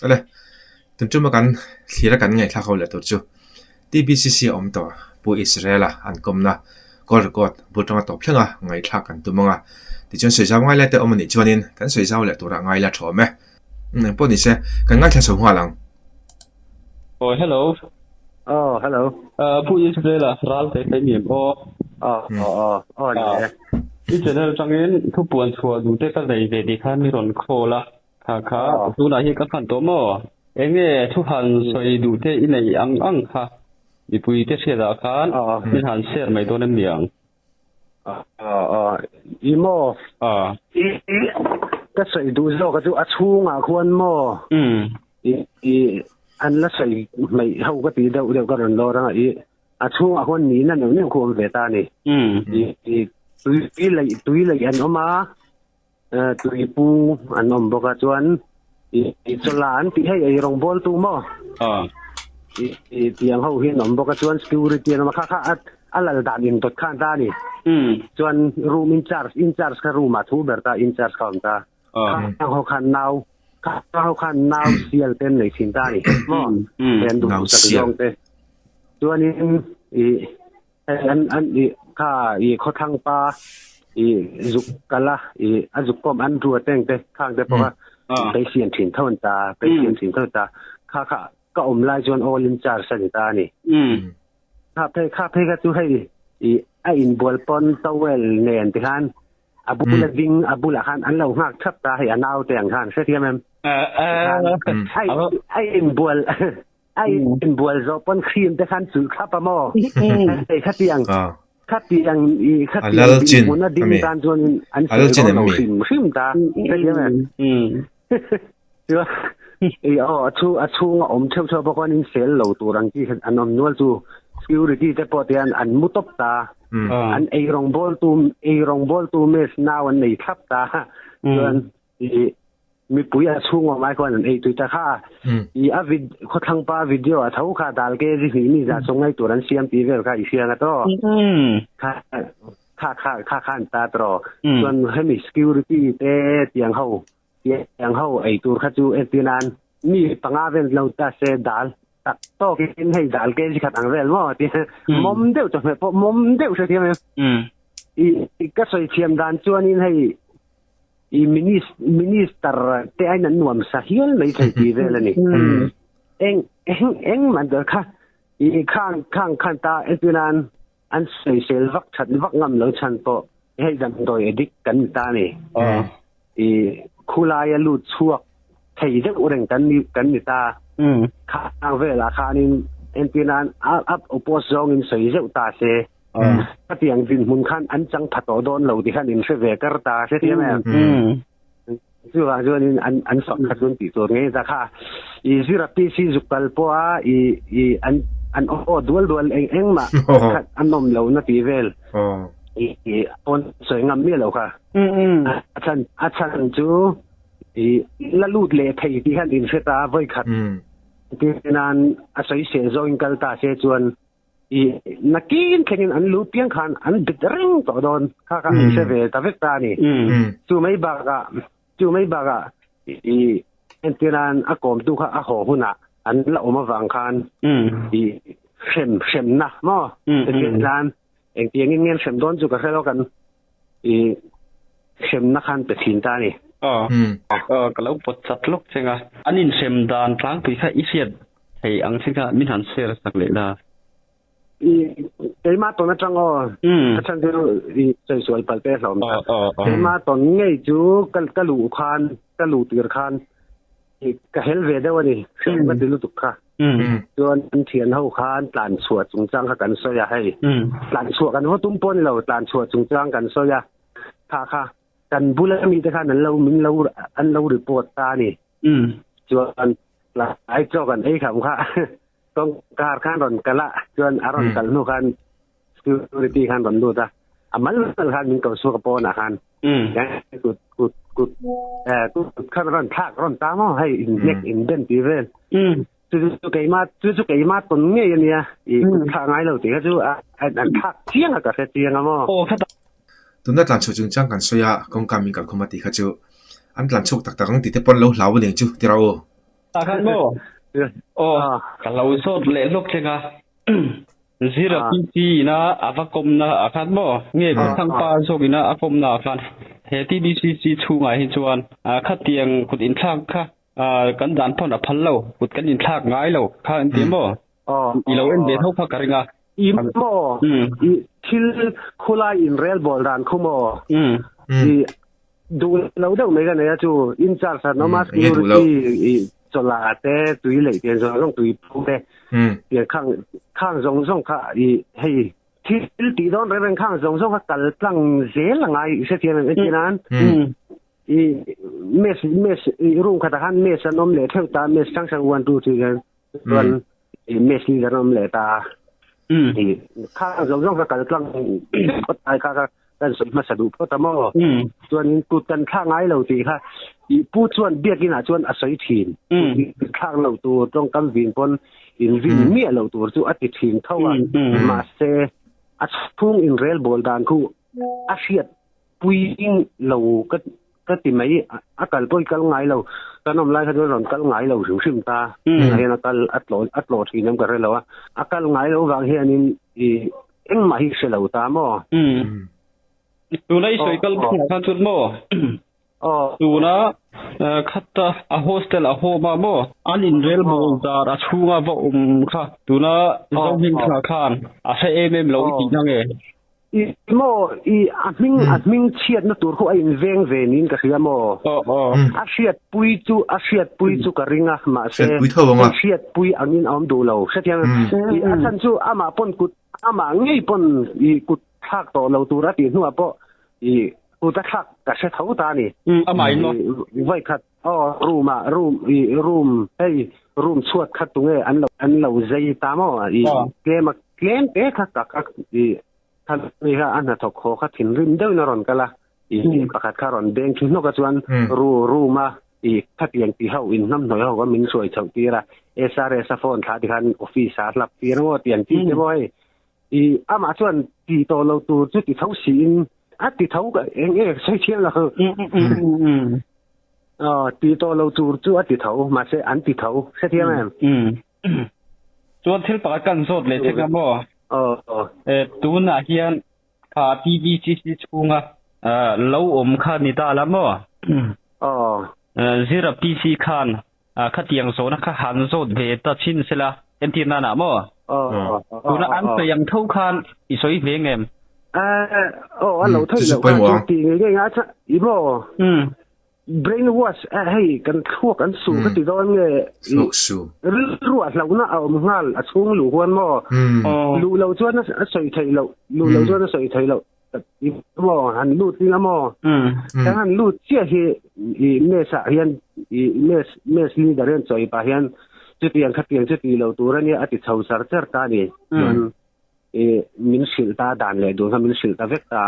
Ale, tun tuma kan thlir a kan ngaihthlak ho leh tur chu TBCC a awm tawh Pu Israel-a an kawmna call record bul tanga tawp thlenga ngaihthlak kan tum ang a. Tichuan sawi zau ngai lai te awm a nih chuanin kan sawi zau leh turah ngai la thawm e. Eng pawh ni se, kan ngaithla chho nghal ang. Aw hello. Aw hello. Pu Israel-a ral te ka ni em aw. Aw aw aw aw ni e. I channel tangin thupuan chhuah duh te ka nei ve tih khan mi rawn call a. Kha kha tunah hi ka hman tawh maw? Enge thu han sawi duh te i nei ang ang kha mipui te hriatah khan min han share mai dawn em niang? I maw? Ka sawi duh zawk a chu a chhungah khuan maw? I an la sawi hmeih ho ka tih deuh deuh ka rawn lawr anga i a chhungah khuan nihna neuh neuh khu awm ve ta a ni. I tui leih tui leih an awm a. Tuipu an awm bawk a chuan i chawla an tih hei ei rawngbawl tu maw i tiang ho hi an awm bawk a chuan security an awm a kha kha a lal dan in dawt khan ta a ni chuan room in charge in charge kha room ah thu ber ta in charge kha awm ta khang ho khan nau khang ho khan nau sial te an nei thin ta a ni maw an duh tak zawng te chuanin i Hei an an i kha i khawthlang pa i zuk kal a i a zuk pawm an ru a teng te khang te pawh a peisian thin tho an ta peisian thin tho an ta kha kha ka awm lai chuan all in charge a ni ta a ni. Kha phei kha phei kha chu hei i a inbual pawn towel nen ti khan a bula ding a bulah khan an lo nghak thap ta hei a naute ang khan hrethiam em? Ai a inbual A inbual zawh pawn cream te khan chulh thlap a maw? Hei khatiang khatiang i khatiang dinhmun a ding tan chuan an sawi dawn lo hrim hrim ta. Hrethiam em? Chuan i aw a chhung a chhung a awm theuh theuh bawk a in sel lo tur ang chi an awm nual chu security te pawh te hian an mu tawp ta. An ei rawngbawl tu ei rawngbawl tu mess nau an nei thlap ta. Chuan i mipui a chhung awm ai khuan an ei tui ta kha i a vid khawthlang pa video a tho kha dal ke zi hnih mi za sawng ngai tur an siam ti vel kha i hria nga to kha kha kha kha khan ta tro chuan hemi security te tiang ho tiang ho ei tur kha chu entinan mi panga vel lo ta se dal tak tawk in hei dal ke zi khat ang vel maw ti mawm deuh chawhmeh pawh mawm deuh hrethiam em i ka sawi thiam dan chuanin hei I minister te aiin an nuam sa hial mai thei tih vel a ni. Eng eng eng man ber kha i khang khang khan ta entirnan an sawisel vak that vak ngam lo chhan pawh hei damdawi addict kan ni ta a ni. I khulaia lut chhuak thei deuh reng kan ni kan ni ta. Khang velah khanin entirnan a a oppose zawngin sawi zeuh ta se. Khatiang dinhmun khan an chang pha tawh dawn lo tih khan in hre ve kar ta hre thiam em? Chuvang chuanin an an fak kha chuan tih tur ngei ta kha. I zira PC zuk kal pawh a i i an an aw dual dual eng eng mah khat an awm lo na tih vel. I i pawn sawi ngam miah lo kha. A chhan a chhan chu i la lut leh thei tih khan in hre ta vawi khat. Tinan a sawi sel zawngin kal ta se chuan I nakin thlengin an lu piang khan an bit reng tawh dawn kha kha an hre ve ta vek ta a ni. Chu mai bakah chu mai bakah i entirnan a kawmtu kha a haw hunah an la awm avang khan i hrem hremna maw entirnan engtiangin nge an hrem dawn chu ka hre lo kan i hremna khan pe thin ta a ni. Aw ka lo pawt chat lawk cheng a. An inhrem dan tlangpui kha i hriat Hei ang chi kha min han share sak leh la. I keimah tawn atang aw. A chhan chu i sawi sual palh te hlawm ta. Keimah tawn ngei chu ka ka luh khan ka luh tir khan i ka hel ve deuh a ni. Hriat ka ti lutuk kha. Chuan an thian ho khan tlan chhuah chungchang kha kan sawi a hei. Tlan chhuah kan va tum pawh a ni lo tlan chhuah chungchang kan sawi a. Kha kha kan bula mite khan an lo min lo an lo report ta a ni. Chuan Tlai chaw kan ei kham kha kawngkhar khan rawn kal a, chuan a rawn kal hnu khan security khan rawn lut a, a mal mal khan min ko chhuak a pawnah khan kut kut kut kut khan rawn thlak rawn ta maw hei in hnek in ben tih vel chu chu keimah chu chu keimah tawn ngei a nia i kut thlak ngai lo tih kha chu an thlak chiang a ka hre chiang a maw. Tuna tlan chhuah chungchang kan sawi a, kawngka min kalkhawm a tih kha chu an tlan chhuak tak tak ang tih te pawn lo hlau a ning chu ti rawh u. Tah khan maw? Aw, ka lo zawt leh hlawk thleng a. Zira PC ina a va kawmna ah khan maw? Nge Khawthangpa zawk ina a kawmna ah khan he TBCC chhungah hi chuan khatiang kut inthlak kha kan dan pawn a phal lo, kut kan inthlak ngai lo kha an ti maw? I lo en ve tho kha ka ring a. I maw? I thil khulai inrelbawl dan khu maw? I Duh lo deuh mai ka nei a chu in charge an awm a security i chawla te tui leh tiang zawng zawng tui pu te tiang khang khang zawng zawng kha i hei thil tih dawn reng reng khang zawng zawng kha kal tlang zel a ngai i hrethiam em entir nan i mess mess i room khatah khan mess an awm leh theuh ta mess hrang hrang 1 2 3 hian chuan i mess leader an awm leh ta i khang zawng zawng kha kal tlang phawt ai kha kha kan sawi hmasa duh phawt a maw? Chuanin kut kan thlak ngai lo tih kha i pu chuan biakinah chuan a sawi thin. Kut thlak lo tur tawngkam vin pawn in vin miah lo tur chu a ti thin tho a. Mahse a chhung inrelbawl dan khu a hriat pui lo ka ka ti mai a kal pawh i kal ngai lo. Kan awm lai kha chuan rawn kal ngai lo hrim hrim ta. Tunah hian a kal a tlaw a tlaw thin em ka hre lo a. A kal ngai lo vang hianin i Engmah hi hre lo ta maw? Umm. Tuna i sawi kal bawk khan chuan maw? Aw. Tuna khata a hostel a home a maw? An inrel bawl dar a chhunga va awm kha tuna Zohming thla khan a hre em em lo i tih na nge? I maw i a hming a hming chhiatna tur khu a inveng ve niin ka hria maw? Aw aw. A hriatpui chu a hriatpui chu ka ring a mahse Hriatpui tho ang a. hriatpui angin a awm duh lo. Hrethiam i a chhan chu amah pawn kut Amah ngei pawn i kut thlak tawh lo tur a tih hnuah pawh i kut a thlak ka hre tho ta a ni. Umm amah in maw? I vawikhat aw room ah room i room hei room chhuat kha tunge an lo an lo zei ta maw i tlem a tlem te kha ka ka i kha mi kha a hnathawk haw kha thinrim deuhin a rawn kal a i pakhat kha rawn beng thu hnawk a chuan ru room a I khatiang ti ho in hnamhnawih ho kha min hruai chhoh tir a, SRS a phone thla tikhan office ah a hlap tir maw tiang chi te maw hei. I amah chuan ti tawh lo tur chu ti tho siin a ti tho ka eng nge ka sawi thiam lo. Aw ti tawh lo tur chu a ti tho mahse an ti tho hrethiam em? Chuan thil pakhat kan zawt leh chek a maw? Aw. Tunah hian Kha TBCC chhunga lo awm kha ni ta la maw? Aw. Zira PC khan khatiang zawhna kha han zawt ve ta chhin sela, entir nanah maw? Aw. Tuna an sawi ang tho khan i sawi ve ngem? Aw, a lo theih loh kha chu ti ngei ngei nga cha i maw? Brain wash a hei kan thluak an su ka ti dawn nge Thluak su. Rilru a hlauhna a awm nghal a chhung luh huan maw? Luh lo chuan a sawi theih loh, luh lo chuan a sawi theih loh i maw han lut ila maw? Kan han lut chiah hi i mess ah hian i mess mess leader hian chawi pah hian chutiang khatiang chuti lo tur ania a ti chho char char ta a ni. Chuan i min hrilh ta dan leh dun kha min hrilh ta vek ta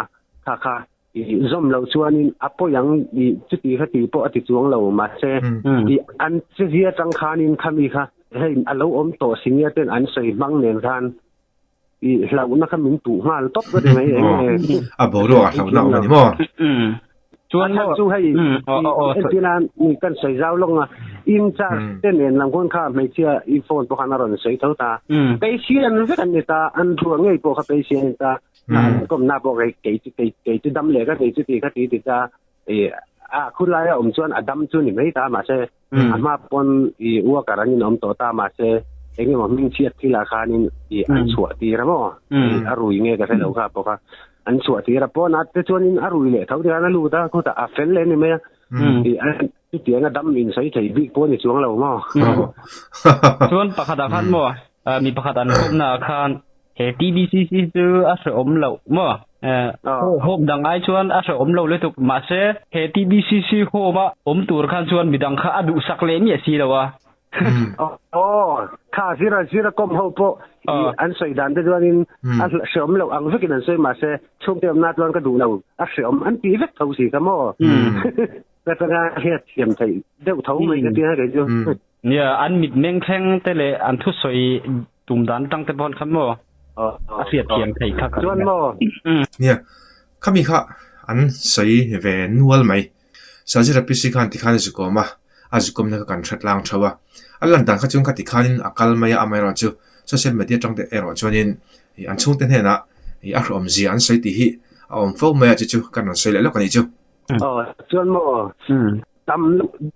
kha kha I zawm loh chuanin a pawi ang i chuti kha ti pawh a ti chuang lo mahse i an chezia atang khanin khami kha hei a lo awm tawh senior ten an sawi hmang nen khan i hlauhna kha min tuh nghal tawp ka ti mai eng nge A boruak a hlauhna awm a ni maw? Chuan maw chu hei entir nan kan sawi zau lawng a in charge te nen lam khawn kha hmeichhia i phone pawh khan a rawn sawi tho ta patient vek an ni ta an ruah ngei pawh kha patient a ni ta Kawmna pawh kei kei chu kei kei chu dam leh ka nei chu ti kha ti ti ta i a khulai a awm chuan a dam chu ni mai ta mahse a hma pawn i worker an in awm tawh ta mahse eng emaw hming chhiat thil ah khanin i an chhuah tir a maw a rui nge ka hre lo kha pawh kha an chhuah tir a pawn a te chuanin a rui leh tho ti khan a lut a khutah a fel leh ni mai a i chutiang a dam in sawi thei bik pawh ni chuang lo maw. Chuan pakhat ah khan maw mi pakhat an kawmna ah khan He TBCC chu a hrehawm loh maw? Home dang ai chuan a hrehawm lo lutuk. Mahse, he TBCC home a awm tur khan chuan midang kha a duhsak leh miah si lo a. Aw, kha zira zira kawm ho pawh an sawi dan te chuanin a hrehawm loh ang vekin an sawi mahse chhungte awmna chuan ka duh lo, a hrehawm an tih vek tho si kha maw? Ka tanga hriat thiam theih deuh tho mai ka tia kei chu. Nia, an mitmeng thleng te leh an thusawi tum dan tang te pawh khan maw a hriat thiam thei kha ka ring a. Nia, khami kha an sawi ve nual mai. Sajira PC khan tikhan a zukawm a. a zukawmna kha kan hre tlang theuh a. A lan dan kha chuan khati khanin a kal mai a, amaherawhchu social media atang te erawh chuanin ih an chhungte hnenah ih a hlawm zia an sawi tih hi a awm fo mai a, chu chu kan rawn sawi leh lawk a nih chu. Aw chuan maw dam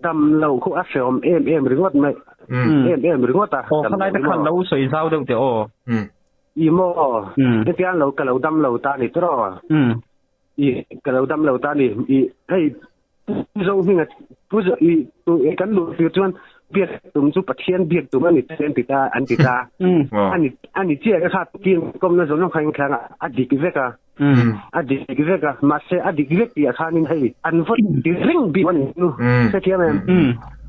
dam lo khu a hrehawm em em ringawt mai em em ringawt a. Aw khalai te khan lo sawi zau deuh teh aw. I maw hetiang lo ka lo dam lo ta ni tawh. I ka lo dam lo ta ni i hei Pu Zo hminga Pu Zo i kan luh tir chuan biak tum chu Pathian biak tum a ni an ti ta an ti ta. Ani ani chiah ka kha tin kawmna zawng zawng kha in thlang a a dik vek a. A dik vek a mahse a dik vek tih ah khanin hei an vaw ti reng bik a ni nu. Hrethiam em?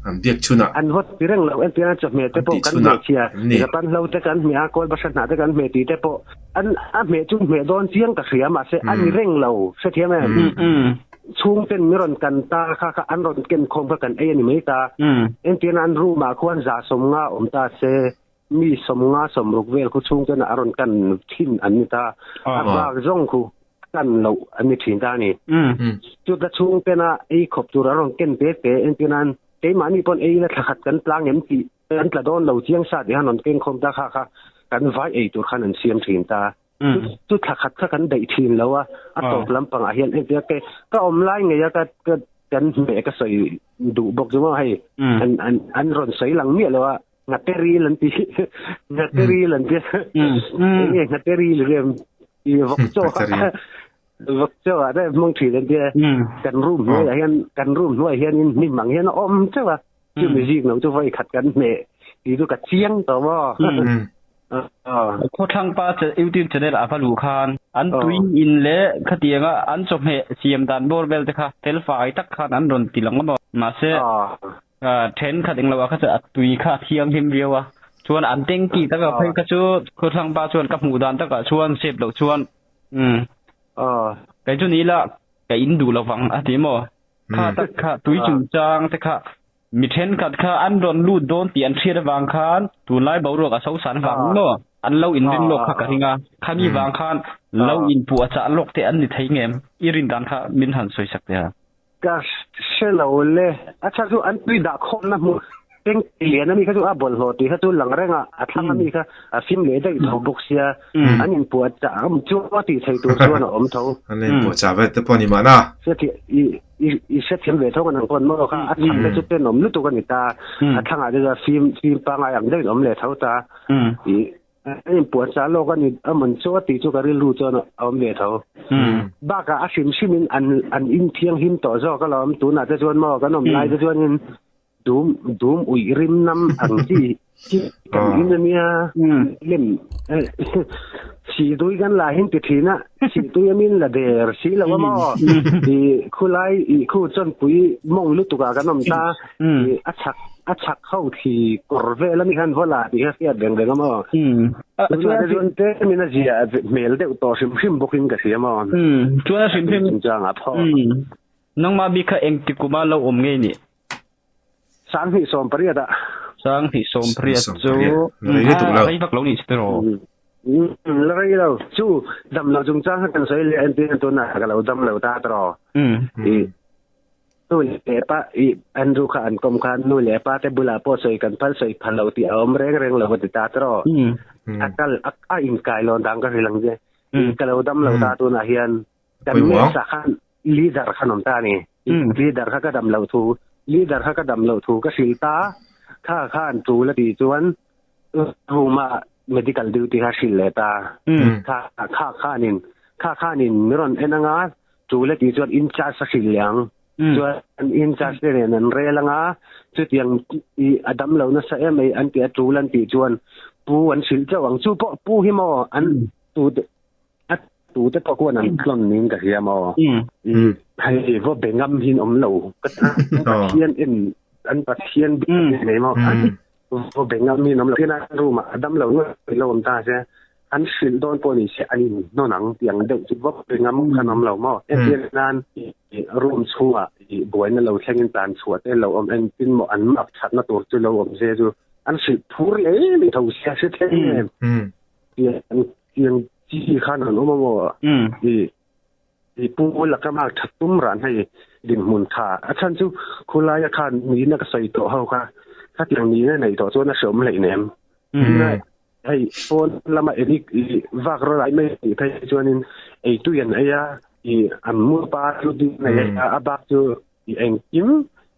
An biak chhunah. An vaw ti reng lo entirna chawhmeh te pawh kan hmeh chhia Japan hlo te kan hmeh a kawl bahra hnah te kan hmeh tih te pawh an a hmeh chu hmeh dawn chiang ka hria mahse a ni reng lo hrethiam em? Chhungten mi rawn kan ta kha kha an rawn ken khawm kha kan ei a ni mai ta. Entirna an room ah khuan za 50 awm ta se, mi 50 60 vel khu chhungten a rawn kan thin an ni ta. A bak zawng khu kan loh an ni thin ta a ni. Chuta chhungten a ei khawp tur a rawn ken te te entirna an keimahni pawn ei ila thla khat kan tlang em tih kan tla dawn lo chiang sa tih khan rawn ken khawm ta kha kha kan vai ei tur khan an siam thin ta. Chu thla khat kha kan daih thin lo a, a tawp lampangah hian engtia ke ka awm lai ngei a ka ka kan hmeh ka sawi duh bawk chu maw hei an an an rawn sawi lang miah lo a nghate ril an ti nghate ril an ti enge nghate ril rem i vawk chaw vawk chaw ah te hmang thin an tia kan room hnuaiah hian kan room hnuaiah hian in hnim ang hian a awm teuh a chu mi zik lo chu vawi khat kan hmeh tih chu ka chiang tawh maw. Khawthlang pa YouTube channel a va luh khan an tui in leh khatianga an chawhmeh siam dan bawr vel te kha fel fai tak khan an rawn ti lang a maw. Mahse thenkhat englo ah kha chuan a tui kha a thianghlim viau a, chuan an tanky taka phei kha chu khawthlang pa chuan ka hmuh dan takah chuan sep loh chuan umm kei chu ni ila ka in duh lovang a ti maw. Kha tak kha tui chungchang te kha Mi thenkhat kha an rawn lut dawn tih an hriat avang khan tunlai boruak a sosan vang maw an lo inrin lawk kha ka ring a, khami vang khan lo inpuah a chah lawk te an ni thei ngem? I rin dan kha min han sawi sak teh a. Ka hre lo le, a chhan chu an tui dah khawmna hmun teng lian ami kha chu a bawlhhlawh tih kha chu lang reng a, a thlang ami kha a fim leh daih tho bawk sia, an inpuah chah awm chu a tih theih tur chuan a awm tho. An inpuah chah vel te pawh a ni mahna. I i hrethiam ve thawk an pawn maw kha a chhan te chu tenawm lutuk a ni ta a thlangah te chuan fim fim pangai ang deuhin awm leh tho ta i a inpuan chah lawk a ni a mawn chu a tih chu ka rilru chuan a awm ve tho bakah a hrim hrimin an an inthianghlim tawh zawk alawm tunah te chuan maw kan awm lai te chuanin Dum dum uih rim nam ang chi chi kan in ania lem sihtui kan la hin ti thin a sihtui amin la der si lo a maw i khulai i khu chawnpui mawng lutuk ah kan awm ta i a chhak a chhak ho thli kawr vel ami khan vaw la tih kha hriat reng reng a maw tunah te chuan tlem in a zia hmel deuh tawh hrim hrim bawk in ka hria maw chuan a hrim hrim chungchangah pawh Nangmah bik kha engti kuma lo awm ngei nih? 2018 ah. 2018 chu a rei vak lo nih chu tiraw? La rei lo. Chu dam lo chungchang kha kan sawi leh entir tunah ka lo dam lo ta tiraw? Nu leh pa i Andrew kha an kawm khan nu leh pa te bulah pawh sawi kan phal sawi phal lo tih a awm reng reng lo ka ti ta tiraw? A kal a inkai lawn dan ka hrilh ang che. Ka lo dam lo ta tunah hian Kan mesa khan leader khan awm ta a ni. Leader kha ka dam loh thu, leader kha ka dam loh thu ka hrilh ta, kha khan tul a tih chuan room ah medical duty kha hrilh leh ta. Kha kha khanin kha khanin mi rawn en anga tul a tih chuan in charge a hrilh leh ang. Chuan in charge te nen an rel anga chutiang i a dam lo nasa em mai an tih a tul an tih chuan pu an hrilh chauh ang. Chu pawh pu hi maw an tu A tute pawh khuan an tlawn niin ka hria maw? Hei vaw be ngam hin awm lo. Ka Pathian en an Pathian biak nei maw? Vaw be ngam hin awm lo. Tin a room ah a dam lo nuai lo awm ta se an hrilh dawn pawh ni se an in hnawn ang tih ang deuh chu vaw be ngam khan awm lo maw? Entir nan room chhungah buaina lo thlengin tlan chhuah te lo awm entin maw an mak thatna tur chu lo awm se chu an hrilh phur hle mai tho sia hre thleng em. Tiang chi khan an awm a maw? I i pu laka mark that tum ran hei Dinhmun tha a chhan chu khulaia khan nihna ka sawi tawh ho kha khatiang nihna nei tawh chuan a hreawm hleinem. Tuna hei pawn lama edik i vak rawlai mai tih phei chuanin eitui an ei a, i an mu pa chu ding an ei a, a bak chu i engkim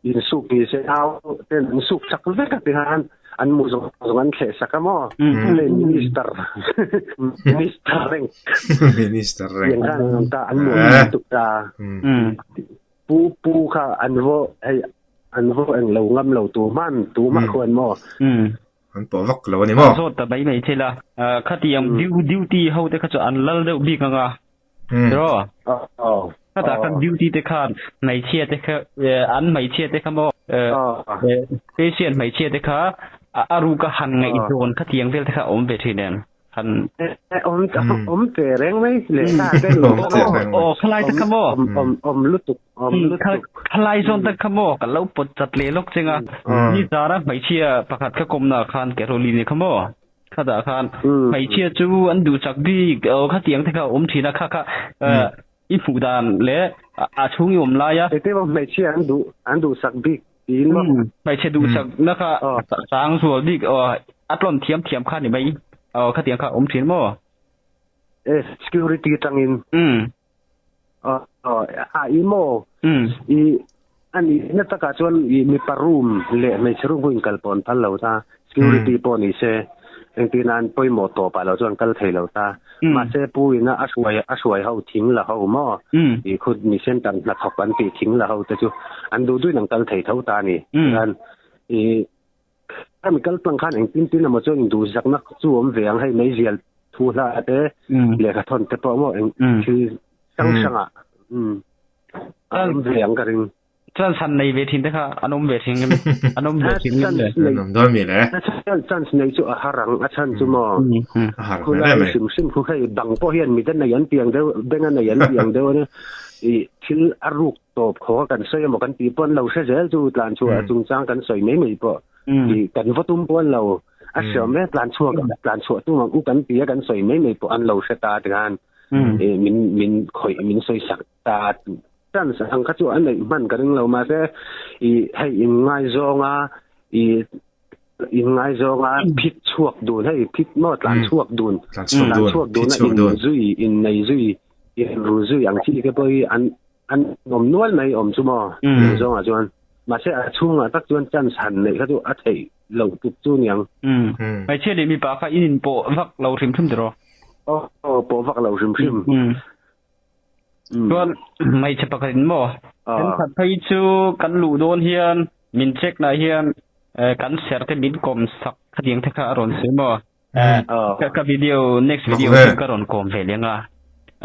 insuk ni se nau ten an suk chak vek a tikhan an mu zawng zawng an thleh sak a maw? Hei minister minister reng minister reng tiang khan an awm ta an mu lutuk ta pu pu kha an vo hei an vo eng lo ngam lo tu hman tu mah khuan maw an pawh vak lo ani maw zawt ta mai mai thila khatiang duty ho te kha chu an lal deuh bik anga Ro. Khata khan duty te khan hmeichhia te kha an hmeichhia te kha maw patient hmeichhia te kha a ruka han ngaihzawn kha tiang vel te kha awm ve thin em han awm awm te reng mai le ta te aw khalai te kha maw awm awm lutuk awm lutuk khalai zawn te kha maw ka lo pawt chat leh lawk chenga ni zara hmeichhia pakhat kha kawmna khan Caroline kha maw Khatah khan hmeichhia chu an duh chak bik aw khatiang te kha a awm thin a kha kha i hmuh dan leh a chhung i awm lai a. Engtin maw hmeichhia an duh an duh sak bik tiin maw? Hmeichhe duh sak na kha sang zual bik aw a tlawn thiam thiam kha ni mai aw khatiang kha a awm thin maw? E security tangin. Aw a i maw? I ani na takah chuan i mipa room leh hmeichhe room khu inkal pawh an phal lo ta. Security pawh ni se engtin an pawimawh tawp ah lo chuan kal thei lo ta. Mahse pu ina a hruai a hruai ho thing la ho maw? I khu mi center hnathawk an tih thing la ho te chu an duh duhin an kal thei tho ta a ni. Chuan i Khami kal tlang khan engtin tin emaw chuan induhzakna chu awm ve ang hei meizial thu hla te lehkha thawn te pawh maw eng thil hrang hrangah a awm ve ang ka ring. Chance han nei ve thin te kha an awm ve thin ngem an awm ve thin ngem le. An awm dawn mi le. Chance nei chu a har ang a chhan chu maw. A har hmel em mai. Khulai hrim hrim khu hei bang pawh hian mite nei an piang deuh benga nei an piang deuh ania i thil a ruk Tawp khaw kan sawi emaw kan tih pawn lo hre zel chu tlan chhuah chungchang kan sawi mai mai pawh tih kan va tum pawn lo a hriam e tlan chhuak tlan chhuah tum ang u kan ti a kan sawi mai mai pawh an lo hre ta tikhan min min khawih min sawi sak ta chance ang kha chu a neih hman ka ring lo mahse i hei in ngaizawnga i in ngaizawnga phit chhuak dun hei phit maw tlan chhuak dun tlan chhuak dun a in zui in nei zui in ru zui ang chi te pawh hi an An awm nual mai awm chu maw tih zawngah chuan. Mahse a chhungah tak chuan chance han neih kha chu a theih loh tuk chu niang. Hmeichhia leh mipa kha in inpawh vak lo hrim hrim tiraw? Aw, pawh vak lo hrim hrim. Chuan hmeichhe pakhat in maw? Thenkhat phei chu kan luh dawn hian min check nah hian kan ser te min kawm sak khatiang te kha a rawn sawi maw? Ka video next video chu ka rawn kawm ve leng a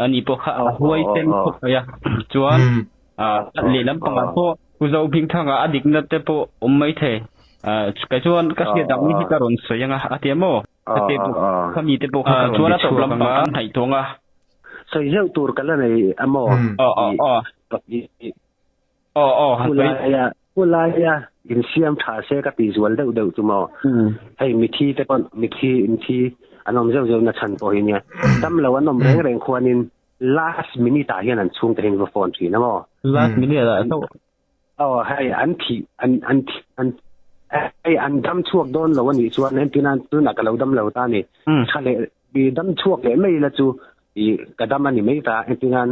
ani pawh kha a huai sen khawp mai a chuan lehlam pangah pawh Pu Zohmingthanga a dikna te pawh awm mai thei kei chuan ka hriat ang hi ka rawn sawi anga a tia maw ka te pawh ka mi te pawh kha ka rawn chuan a tawp lam pang kan hnaih tawng a sawi zeuh tur ka la nei a maw Aw aw han sawi. Khulaia khulaia insiam tha se ka tih zual deuh deuh chu maw. Hei mithi te pawn mithi inthi an awm zeuh zeuh na chhan pawh hi nia. Dam lo an awm reng reng khuanin last minute ah hian an chhungte hian va phone thin a maw. Last minute ah chauh. Aw hei an thih an an an hei an dam chhuak dawn lo anih chuan entirna tunah ka lo dam lo ta a ni. Tha leh i dam chhuak leh mai ila chu i ka dam a ni mai ta entirnan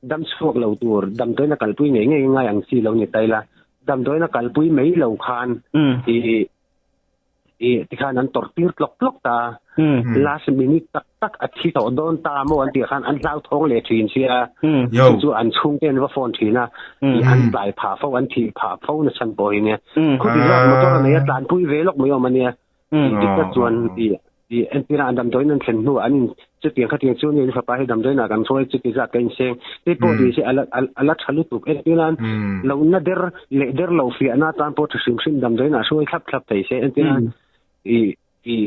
Dam chhuak lo tur damdawiin a kalpui ngei ngei ngai ang chi lo ni ta ila, damdawiin a kalpui mai lo khan i i tikhan an tawrh tir tlawk tlawk ta. Last minute tak tak a thi tawh dawn ta maw an tih khan an hlauthawng leh thin sia. Chu chu an chhungte an va phone thin a, i an tlai phah fo, an thih phah fo na chhan pawh hi nia. Khuti zawk motor a nei a tlanpui ve lawk mai awm a nia. Dik tak chuan i i entirah an damdawiin an thlen hnuah an in chutiang khatiang chu ni fapa hi damdawiinah kan hruai chuti zat ka inseng hei pawh tih hi ala ala tha lutuk entirnan lo na der leh der lo fiahna atan pawh tha hrim hrim damdawiinah hruai thlap thlap thei se entirnan i i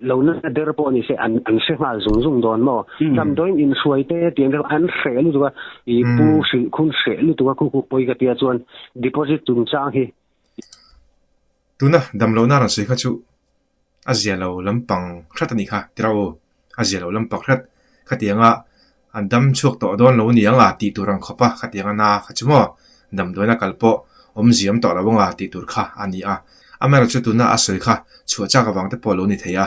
lo na der pawh ni se an an hre nghal zung zung dawn maw damdawiin inhruai te tiang deuh an hreh lutuk a i pu hrilh khun hreh lutuk a khu khu pawi ka tia chuan deposit chungchang hi Tuna damlohna rawn sawi kha chu a zia lo lampang hrat a nih kha tira aw, a zia lo lampang hrat khatianga an dam chhuak tawh dawn lo ni ang a tih tur ang khawp a khatianga na kha chu maw Damdawiina kal pawh awmzia awm tawh lo anga tih tur kha a ni a. Amaherawhchu tuna a sawi kha chhuah chak avang te pawh a lo ni thei a,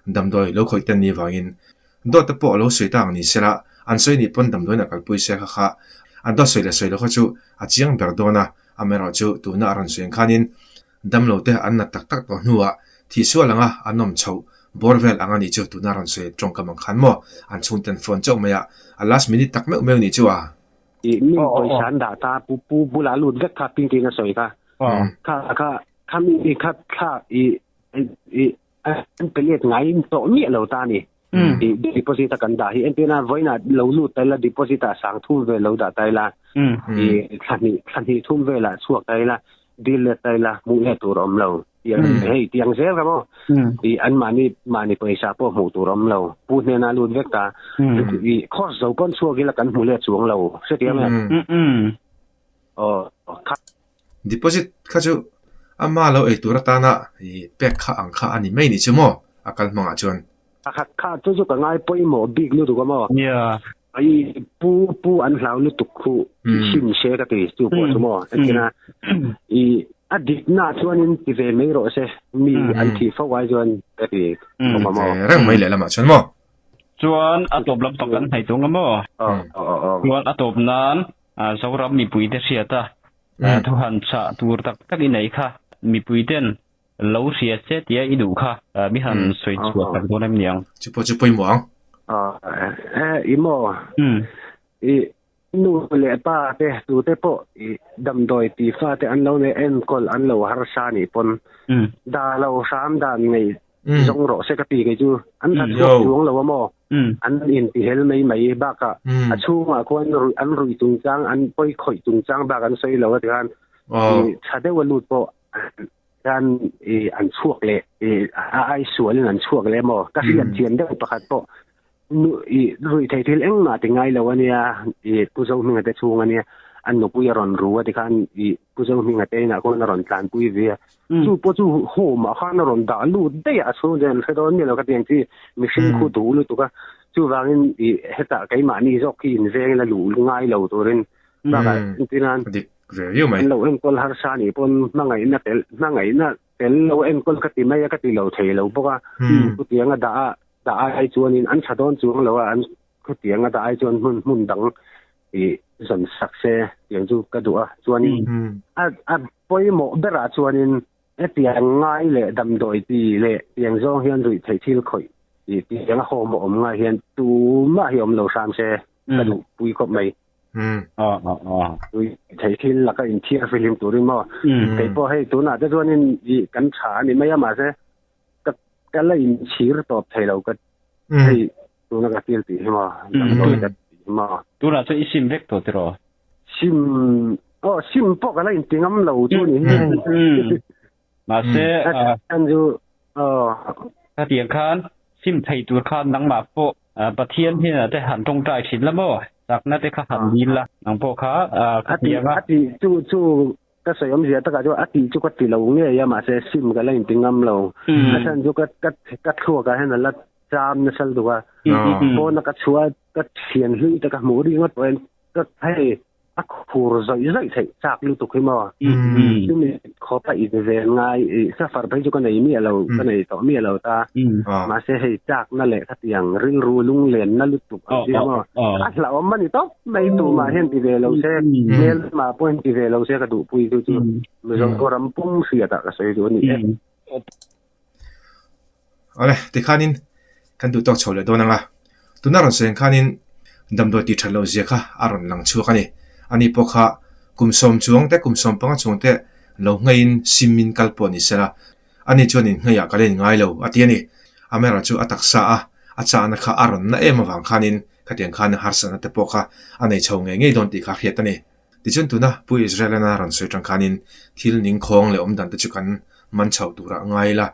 damdawi lo khawih te an nih avangin dawt te pawh a lo sawi ta ang ni sela, an sawi nih pawn damdawiina kalpui se kha kha an dawt sawi leh sawi lo kha chu a chiang ber dawn a. Amaherawhchu tuna a rawn sawi ang khanin Damlo te an nat tak tak tawh hnuah thihsual anga an awm chhoh bawr vel ang a nih chu tuna rawn sawi tawngkam ang khan maw an chhungten phone chauh mai a, a last minute tak meuh meuh nih chu a. I mi pawisa an dah ta pu pu bulah lut vek kha ping tiin a sawi kha. Kha kha kha mi kha thla i i an pe let ngai tawh miah lo ta a ni. I deposit a kan dah hi entirna vawiinah lo lut ta ila deposit ah sang thum vel lo dah ta ila i thla hnih thla hnih thum velah chhuak ta ila dil let ta ila hmuh leh tur a awm lo tiang hei tiang zel ka maw i an mahni mahni pawisa pawh hmuh tur a awm lo pu hnenah lut vek ta i course zo pawn chhuak ila kan hmu leh chuang lo hrethiam em aw kha Deposit kha chu ama lo ei tur atana i pek kha ang kha a ni mai nih chu maw a kal hmangah chuan. Pakhat kha chu chu ka ngai pawimawh bik lutuk a maw? Nia. I pu pu an hlau lutuk khu sim se ka ti chu pawh chu maw? Engtin a i a dikna chuanin ti ve mai rawh se mi an thih fo ai chuan ka ti khawp a maw? Ve reng mai lehlamah chuan maw? Chuan a tawp lampang kan hnaih tung a maw? Chuan a tawp nan Zoram mipuite hriat a thu han chah tur tak tak i nei kha mipuiten Lo hria che tia i duh kha mi han sawi chhuah tak dawn em niang? Chu pawh chu pawimawh ang. I maw? I nu leh pa te tute pawh i damdawi ti fa te an lo nei enkawl an lo harsa nih pawn da lo hram dan ngei zawng rawh se ka ti kei chu an that chhuak chuang lo a maw? An intihel mai mai bakah a chhungah khuan an ruih chungchang an pawi khawih chungchang bak an sawi lo a ti khan i tha deuh a lut pawh Khan i an chhuak leh i a ai sualin an chhuak leh maw? Ka hriat chian deuh pakhat pawh nu i ruih theih thil engmah ti ngai lo ania i Pu Zohminga te chhung ania an nupui a rawn ru a tikhan i Pu Zohminga te inah khawn a rawn tlanpui ve a chu pawh chu home ah khan a rawn dah lut daih a a chhung chuan an hre dawn miah lo ka ti ang chi mihring khu duh lutuk a chuvangin i hetah keimahni zawk hi inveng ila luh ngai lo turin bakah entirnan Dik ve viau mai. An lo enkawl harsa nih pawn hmangaihna tel hmangaihna tel lo enkawl ka ti mai a ka ti lo thei lo bawk a. Chutianga dah a dah ai chuanin an tha dawn chuang lo a an khutianga dah ai chuan hmun hmun dang ih zawn sak se tiang chu ka duh a. Chuanin a a pawimawh berah chuanin hetiang ngai leh damdawi ti leh tiang zawng hian ruih theih thil khawih tih tiang a hawm a awm ngai hian tumah hi awm lo hram se ka duh pui khawp mai. Thei thil laka inthiar fihlim turin maw? Kei pawh hei tunah te chuanin i kan tha a ni mai a mahse ka ka la inchhir tawp thei lo ka hei tuna ka thil tih hi maw damdawi ka tih hi maw. Tunah chuan i sim vek tawh tiraw? Sim aw sim pawh ka la inti ngam lo chu ni hi. Mahse a chu aw. Khatiang khan sim thei tur khan nangmah pawh Pathian hnenah te han tawngtai thin la maw? Chakna te kha han dil la, nang pawh kha khatiang a. A tih chu chu ka sawi awmzia takah chuan a tih chu ka ti lo ngei a mahse sim ka la inti ngam lo. A chhan chu ka ka ka thluakah hian a la cham nasa lutuk a. Pawna ka chhuah ka thian hlui te ka hmuh ringawt pawh hian ka hei a khur zawih zawih theih chak lutuk hi maw chumi khawp a in ven ngai i safar phei chu ka nei miah lo ka nei tawh miah lo ta mahse hei chakna leh khatiang rilru lunglenna lutuk ang chi maw a hlauhawm a ni tawp mai tumah hian ti ve lo se hmelma pawh hian ti ve lo se ka duhpui chu chu Mizoram pum hriatah ka sawi duh a ni e. Awle, tikhanin kan duh tawk chho leh dawn ang a. Tuna rawn sawi ang khanin damdawi tih that loh zia kha a rawn lang chhuak a ni. Ani pawh kha kum sawm chuang te, kum sawm panga chuang te lo ngheiin simin kal pawh ni sela, ani chuan inngheihah ka la inngai lo a ti a ni. Amaherawhchu chu a taksa a, a chahna kha a rawn na em avang khanin khatiang khan harsatna te pawh kha a nei chho ngei ngei dawn tih kha a hriat a ni. Tichuan tuna Pu Israel-ana rawn sawi tang khanin thil ningkhawng leh awmdan te chu kan man chhoh turah ngai ila.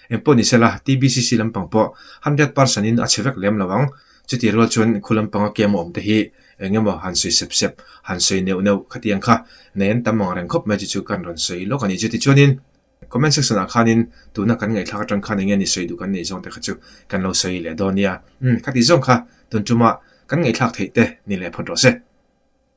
Engpawh ni sela, TBCC lampang pawh 100% in a chhe vek lem lo ang. Chuti rual chuan khu lampanga kem awm te hi eng emaw han sawi sep sep, han sawi neuh neuh khatiang kha nei an tam ang reng khawp mai chu chu kan rawn sawi lawk a ni. Chutichuanin comment section ah khanin tuna kan ngaihthlak atang khan eng nge ni sawi duh kan neih zawng te kha chu kan lo sawi leh dawn nia. Umm khati zawng kha tun tuma kan ngaihthlak theih te ni leh phawt rawh se.